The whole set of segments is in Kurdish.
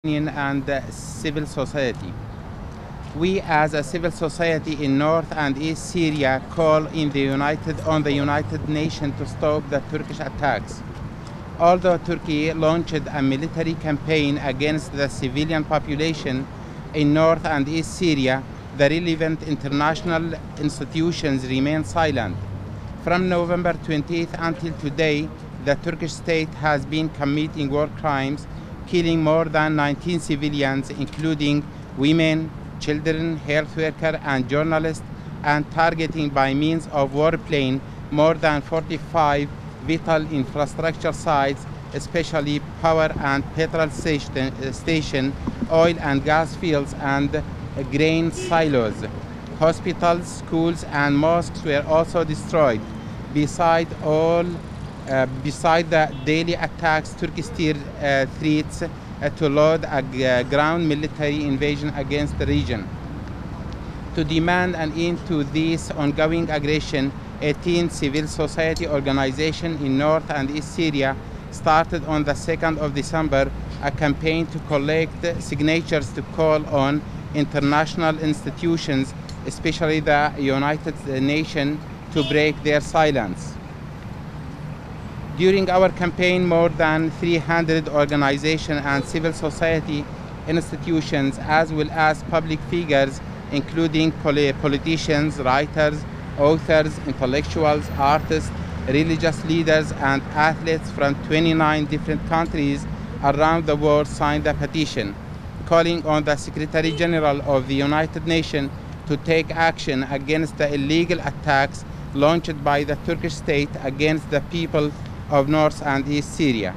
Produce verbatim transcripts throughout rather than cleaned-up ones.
Union and, uh, civil society. We as a civil society in North and East Syria call in the United, on the United Nations to stop the Turkish attacks. Although Turkey launched a military campaign against the civilian population in North and East Syria, the relevant international institutions remain silent. From November twentieth until today, the Turkish state has been committing war crimes, killing more than nineteen civilians, including women, children, health workers, and journalists, and targeting by means of warplane more than forty-five vital infrastructure sites, especially power and petrol station, station, oil and gas fields, and grain silos. Hospitals, schools, and mosques were also destroyed. Beside all, uh, beside the daily attacks, Turkey still, uh, threats, uh, to launch a g-, ground military invasion against the region. To demand an end to this ongoing aggression, eighteen civil society organizations in North and East Syria started on the second of December a campaign to collect signatures to call on international institutions, especially the United Nations, to break their silence. During our campaign, more than three hundred organizations and civil society institutions, as well as public figures, including poli-, politicians, writers, authors, intellectuals, artists, religious leaders, and athletes from twenty-nine different countries around the world, signed the petition, calling on the Secretary General of the United Nations to take action against the illegal attacks launched by the Turkish state against the people of North and East Syria.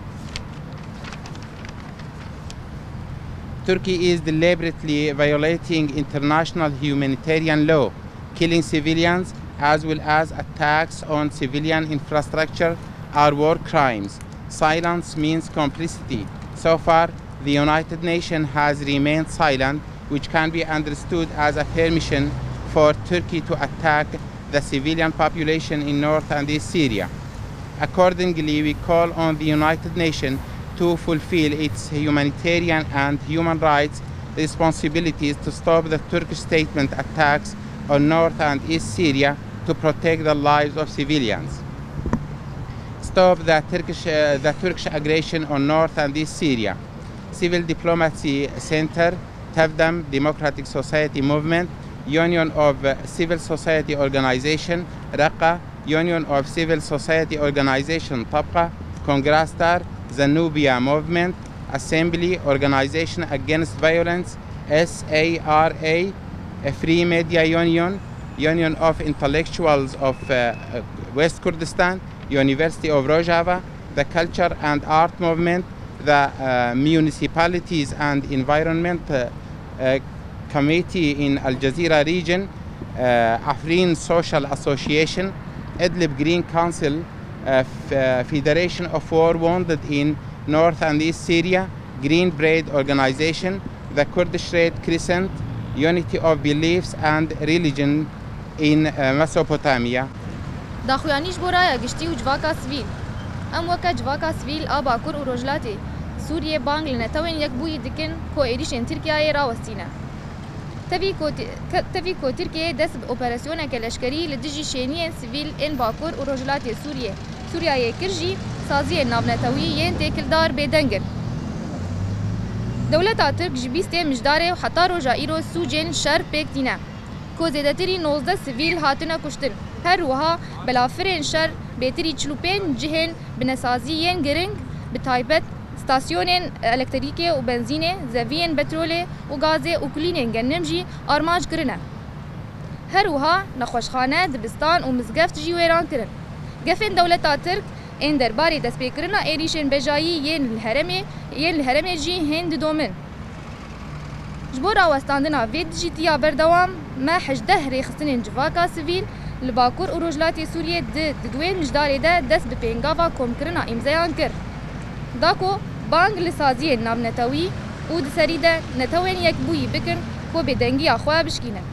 Turkey is deliberately violating international humanitarian law. Killing civilians, as well as attacks on civilian infrastructure, are war crimes. Silence means complicity. So far, the United Nations has remained silent, which can be understood as a permission for Turkey to attack the civilian population in North and East Syria. Accordingly, we call on the United Nations to fulfill its humanitarian and human rights responsibilities to stop the Turkish statement attacks on North and East Syria to protect the lives of civilians. Stop the Turkish, uh, the Turkish aggression on North and East Syria. Civil Diplomacy Center, Tevdem Democratic Society Movement, Union of, uh, Civil Society Organization, Raqqa, Union of Civil Society Organization, Tabqa, Congress Star, Zenubia Movement, Assembly, Organization Against Violence, S A R A, a Free Media Union, Union of Intellectuals of, uh, uh, West Kurdistan, University of Rojava, the Culture and Art Movement, the, uh, Municipalities and Environment, uh, uh, Committee in Al Jazeera region, uh, Afrin Social Association, Idlib Green Council, uh, f-, uh, Federation of War Wounded in North and East Syria, Green Bread Organization, the Kurdish Red Crescent, Unity of Beliefs and Religion in, uh, Mesopotamia. Daxuyanî ji bo raya giştî û civaka sivîl. Em weke civaka sivîl a Bakur û Rojhilatê Sûriyê bang li Netewên Yekbûyî dikin ku êrîşên Tirkiyeyê rawestîne. Tevî ku Ti-, ke-, tevî ku Tirkiyeyê dest bi operasyoneke leşkerî li dijî şêniyên sivîl ên Bakur û Rojhilatê Sûriyê, Sûriyeyê kir jî, saziyên navnetewî yên têkildar bêdeng in. Dewleta Tirk ji bîstê Mijdarê û heta roja îro sûcên şer pêk tîne, ku zêdetirî nozdeh sivîl hatine kuştin. Her wiha belafirên şer bêtirî çil û pênc cihên binesazî yên giring, bi taybet stasyonên elektrîkê û benzînê, zeviyên petrolê û gazê û kulînên genim jî armanc kirine. Her wiha nexweşxane, dibistan û mizgeft jî wêran kirin. Gefên dewleta Tirk ên derbarê destpêkirina êrîşên bejayî yên li herêmê, yên li herêmê jî hên didomin. Ji bo rawestandina vê dijîtiya berdewam, me hejdeh rêxistinên civaka sivîl li Bakur û Rojhilatê Sûriyê di, di duwê Mijdarê de dest bi pêngava komkirina îmzeyan kir. Da ku bang li saziyên navnetewî û di serî de Netewên Yekbûyî bikin ku bêdengiya xwe bişkînin.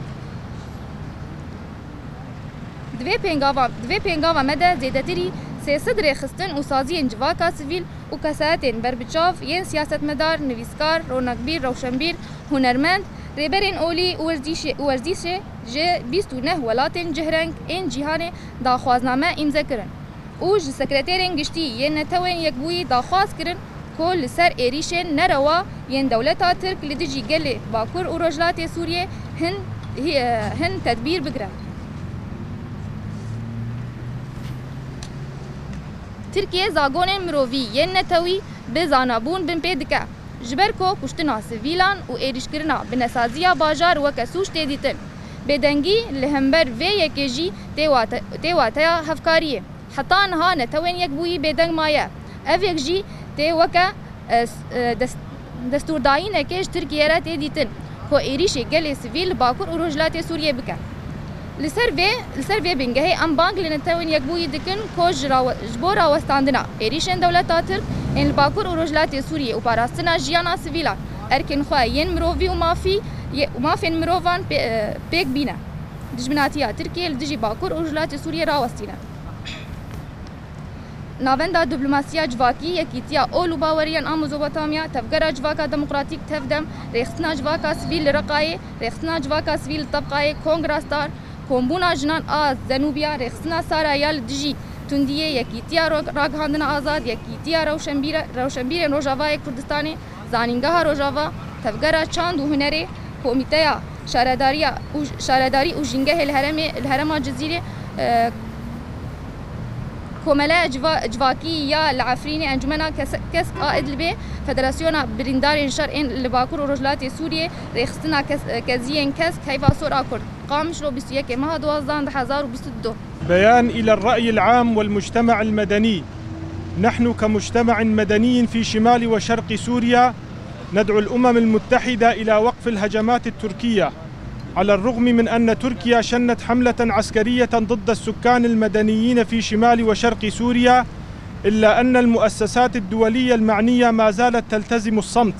Di vê pêngava, di vê pêngava me de zêdetirî Sê sed rêxistin û saziyên civaka sivîl û kesayetên berbiçav yên siyasetmedar, nivîskar, ronakbîr, rewşenbîr, hunermend, rêberên olî û werzîşê, û werzîşê ji bîst û neh welatên cihreng ên cîhanê daxwazname îmze kirin û ji sekreterên giştî yên Netewên Yekbûyî daxwaz kirin ku li ser êrîşên nerewa yên dewleta Tirk li dijî gelê Bakur û Rojhilatê Sûriyê hin, hi-, hin tedbîr bigire. Tirkiye zagonên mirovî yên netewî bi zanabûn binpê dike. Ji ber ku kuştina sivîlan û êrîşkirina binesaziya bajar weke sûc tê dîtin, bêdengî li hember vê yekê jî tê wate-, tê wateya hevkariyê. Heta niha Netewên Yekbûyî bêdeng maye. Ev yek jî tê weke, e, s-, e, dest-, destûrdayînekê ji Tirkiye re tê dîtin ku êrîşê gelê sivîl li Bakur û Rojhilatê Sûriyê bike. Li ser vê, li ser vê bingehê em bang li Netewên Yekbûyî dikin ku ji rawe-, ji bo rawestandina êrîşên dewleta Tirk ên li Bakur û Rojhilatê Sûriyê û parastina jiyana sivîlan erkên xwe yên mirovî û mafî yê, û mafên mirovan pê-, e, pêk bîne. Dijminatiya Tirkiyê li dijî Bakur û Rojhilatê Sûriyê rawestîne. Navenda Diplomasiya Civakî, Yekîtiya Ol û Baweriyan a Mezopotamya, Tevgera Civaka Demokratîk, Tevdem, Rêxistina Civaka Sivîl li Reqayê, Rêxistina Civaka Sivîl li Tebqayê, Kongra Star, Kombûna Jinan a Zenûbiya, Rêxistina Sara ya li dijî tundiyê, Yekîtiya Ro-, Ragihandina Azad, Yekîtiya Rewşenbîre-, Rewşenbîrên Rojavayê Kurdistanê, Zanîngeha Rojava, Tevgera Çand û Hunerê, Komîteya Şaredariya û, Şaredarî û Jîngehê li herêmê, li herêma Cizîrê, e, Komeleya Civa-, Civakî ya li Efrînê, Encûmena Kes-, Kesk a Idlibê, Federasyona Birîndarên Şer ên li Bakur û Rojhilatê Sûriyê, Rêxistina Kes-, Keziyên Kesk, Heyva Sor a Kurd. Qamişlo, bîst û yekê meha duwazdeh, du hezar û bîst û du. بيان إلى الرأي العام والمجتمع المدني. نحن كمجتمع مدني في شمال وشرق سوريا ندعو الأمم المتحدة إلى وقف الهجمات التركية، على الرغم من أن تركيا شنت حملة عسكرية ضد السكان المدنيين في شمال وشرق سوريا، إلا أن المؤسسات الدولية المعنية ما زالت تلتزم الصمت.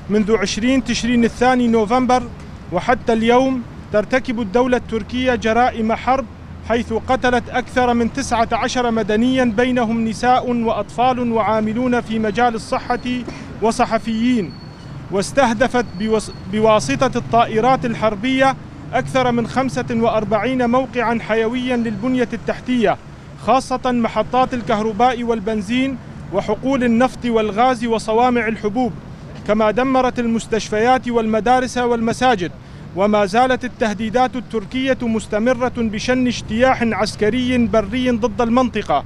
منذ عشرين تشرين الثاني نوفمبر وحتى اليوم ترتكب الدولة التركية جرائم حرب، حيث قتلت أكثر من تسعة عشر مدنيا، بينهم نساء وأطفال وعاملون في مجال الصحة وصحفيين، واستهدفت بوس-، بواسطة الطائرات الحربية أكثر من خمسة وأربعين موقعا حيويا للبنية التحتية، خاصة محطات الكهرباء والبنزين وحقول النفط والغاز وصوامع الحبوب، كما دمرت المستشفيات والمدارس والمساجد. وما زالت التهديدات التركية مستمرة بشن اجتياح عسكري بري ضد المنطقة.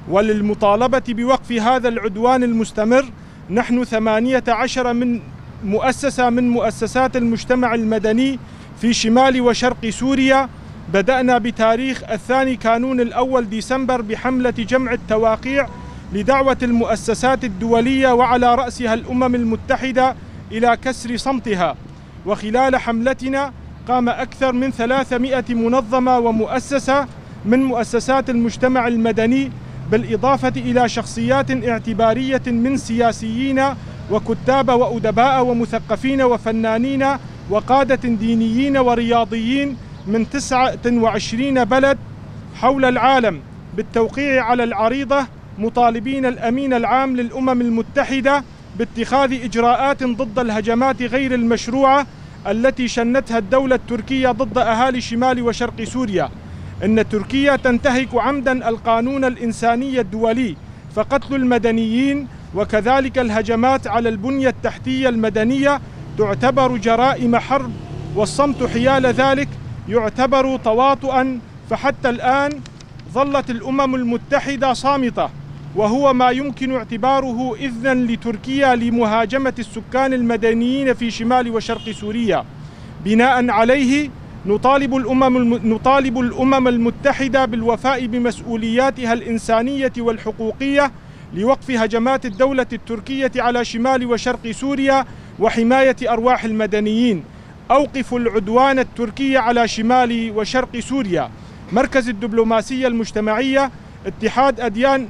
وللمطالبة بوقف هذا العدوان المستمر، نحن ثمانية عشر من مؤسسة من مؤسسات المجتمع المدني في شمال وشرق سوريا بدأنا بتاريخ الثاني كانون الأول ديسمبر بحملة جمع التواقيع لدعوة المؤسسات الدولية وعلى رأسها الأمم المتحدة إلى كسر صمتها. وخلال حملتنا قام أكثر من ثلاثمائة منظمة ومؤسسة من مؤسسات المجتمع المدني، بالإضافة إلى شخصيات اعتبارية من سياسيين وكتاب وأدباء ومثقفين وفنانين وقادة دينيين ورياضيين من تسعة وعشرين بلد حول العالم، بالتوقيع على العريضة، مطالبين الأمين العام للأمم المتحدة باتخاذ إجراءات ضد الهجمات غير المشروعة التي شنتها الدولة التركية ضد أهالي شمال وشرق سوريا. إن تركيا تنتهك عمدا القانون الإنساني الدولي، فقتل المدنيين وكذلك الهجمات على البنية التحتية المدنية تعتبر جرائم حرب، والصمت حيال ذلك يعتبر تواطؤا. فحتى الآن ظلت الأمم المتحدة صامتة، وهو ما يمكن اعتباره إذنا لتركيا لمهاجمة السكان المدنيين في شمال وشرق سوريا. بناء عليه، نطالب الأمم الم-، نطالب الأمم المتحدة بالوفاء بمسؤولياتها الإنسانية والحقوقية لوقف هجمات الدولة التركية على شمال وشرق سوريا وحماية أرواح المدنيين. أوقفوا العدوان التركي على شمال وشرق سوريا. مركز الدبلوماسية المجتمعية، اتحاد أديان،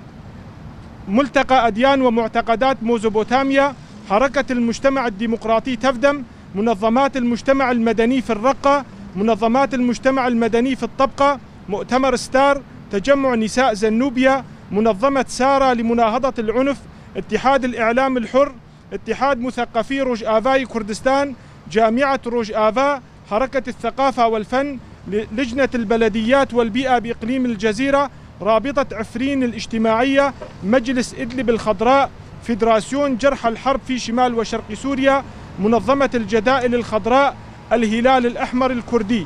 ملتقى أديان ومعتقدات ميزوبوتاميا، حركة المجتمع الديمقراطي تفدم، منظمات المجتمع المدني في الرقة، منظمات المجتمع المدني في الطبقة، مؤتمر ستار، تجمع نساء زنوبيا، منظمة سارة لمناهضة العنف، اتحاد الإعلام الحر، اتحاد مثقفي روجآفاي كردستان، جامعة روجآفا، حركة الثقافة والفن، ل-، لجنة البلديات والبيئة بإقليم الجزيرة، رابطة عفرين الاجتماعية، مجلس إدلب الخضراء، فيدراسيون جرحى الحرب في شمال وشرق سوريا، منظمة الجدائل الخضراء، الهلال الأحمر الكردي.